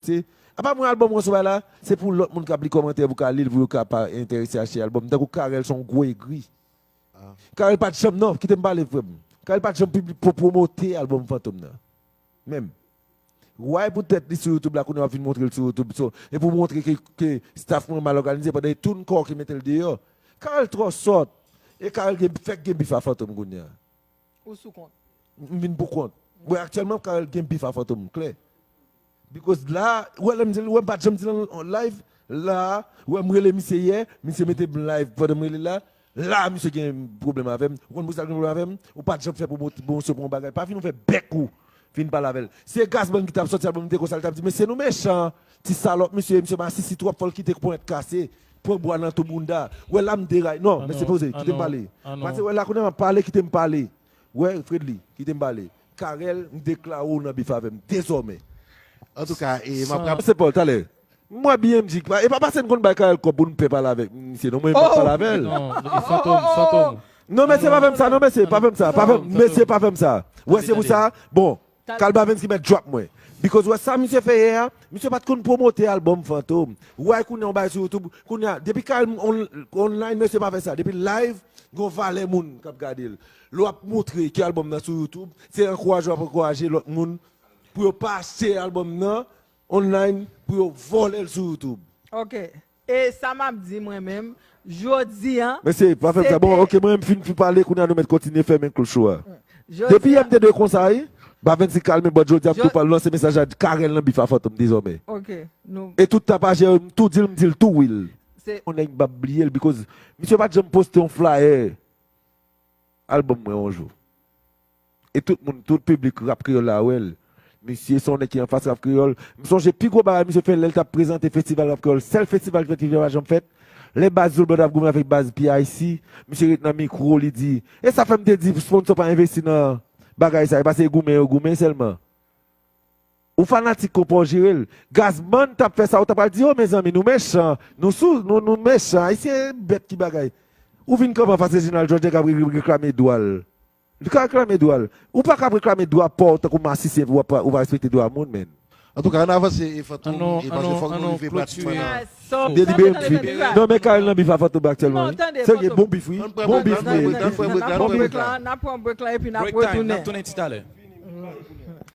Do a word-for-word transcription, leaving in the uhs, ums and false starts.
Se, apa mwen albòm mwen sou bay la, se pou lòt moun k ap li kòmantè pou ka li l, pou yo ka pa enterese achte albòm. Tankou Carel se yon gwo egri. Carel pa t janm, non, kite m pale, frè m. Carel pa t janm pibli-, pwo-, pwomote albòm Fantom nan. Menm. Why pou tèt li sou YouTube la, kounye a w ap vin montre l sou YouTube, so, e pou montre ke, ke staff mwen mal òganize, pandan e tou n kò ki mete l deyò. Carel twò sòt. E Carel gen, fèk gen bif a Fantom kounye a. Ou sou kont. M vin pou kont. Bon, aktyèlman, Carel gen bif a Fantom, klè. Because la, ou wè, lè m di l, ou wè, m pa t janm di l an live, la, ou wè, m rele misye yè, misye mete m live pandan m rele la, la, misye gen pwoblèm avè m. Ou konn pou sa l gen pwoblèm avè m? Ou pa t janm fè pwomosyon pou yon bagay. Pa vin ouvè bèk ou, vin pale avè l. Se Gazman ki t ap sòti albòm, li te konsa, li t ap di, "Mesye, nou mechan, ti salòp, misye, misye masisi twòp, fò l kite ponyèt kase, pran bwa nan tou bounda." Wè, la, m deray. Non, mesye, poze, kite m pale. Pase, wè, la, kounye a, m ap pale, kite m pale. Wè, Fredly, kite m pale. Carel, m deklare w nan bif avè m, dezòmè. Antouka, e m ap rap- Se Paul, talè. M wè B M G, e pa pase n konn bay Carel kòb pou n pè pale avèk misye, non, mwen, m pa pale avè l. Non, e Fantom, Fantom. Non, mesye, pa fè m sa, non, mesye, pa fè m sa, pa fè m, mesye, pa fè m sa. Wè, se pou sa, bon, Carl Bavens ki mèt drop mwen. Because wè sa misye fè yè a, misye pa t konn pwomote albòm Fantom. Wè, kounye a, yon bagay sou YouTube, kounye a, depi Carel on-, online, mesye pa fè sa. Depi live, gon valè moun k ap gade l. Lè w ap montre ke albòm nan sou YouTube, se ankouraje w ap ankouraje lòt moun pou yo pa achte albòm nan online, pou yo vòlè l sou YouTube. Ok. E sa m ap di mwen menm, jodi a. Mesye, pa fè m sa. Bon, ok, mwen menm fin, fin pale, kounye a nou mèt kontinye fèmen klouchou a. Depi yè m te dwe konsa, wi. Bavens ki kalme, but jodi a m tou pral lanse mesaj la, Carel nan bif a Fantom dezòmè. Ok. E tout tapajè, m tou di l, m di l tou, wi. On nèg m p ap bliye l, because misye pa t janm poste yon flyer albòm mwen yon jou. E tout moun, tout piblik rap kreyòl la wè l. Misye se yon nèg ki anfas rap kreyòl. M sonje pi gwo bagay misye fè lè l t ap prezante festival rap kreyòl. Sèl festival ki fèt ki pa janm fèt. Lè baz Zoulbè t ap goumen avèk baz P I C, misye ret nan mikwo, li di, "E sa fè m te di sponsò pa envesti nan bagay sa, e pa se goumen yo goumen sèlman." Ou fanatik konpa w jere l. Gazman t ap fè sa, ou ta pral di, "O, mezanmi, nou mechan. Nou sou, nou, nou mechan. Ayisyen bèt ki bagay." Ou vin kanpe anfas Reginald Georges, nèg ap re-, re-, reklame dwa l. Li ka reklame dwa l. Ou pa ka ap reklame dwa pa w tankou masisi epi w ap, ou pa respekte dwa moun, menn. Antouka, ann avanse, e Fantom, e paske fòk nou rive pratikman nan. Delibè m fini. Non, men Carel nan bif a Fantom aktyèlman, wi. Serye, bon bif, wi. Bon bif, wi. N ap pran break la, n ap pran break la epi n ap retounen. N ap tounen ti talè.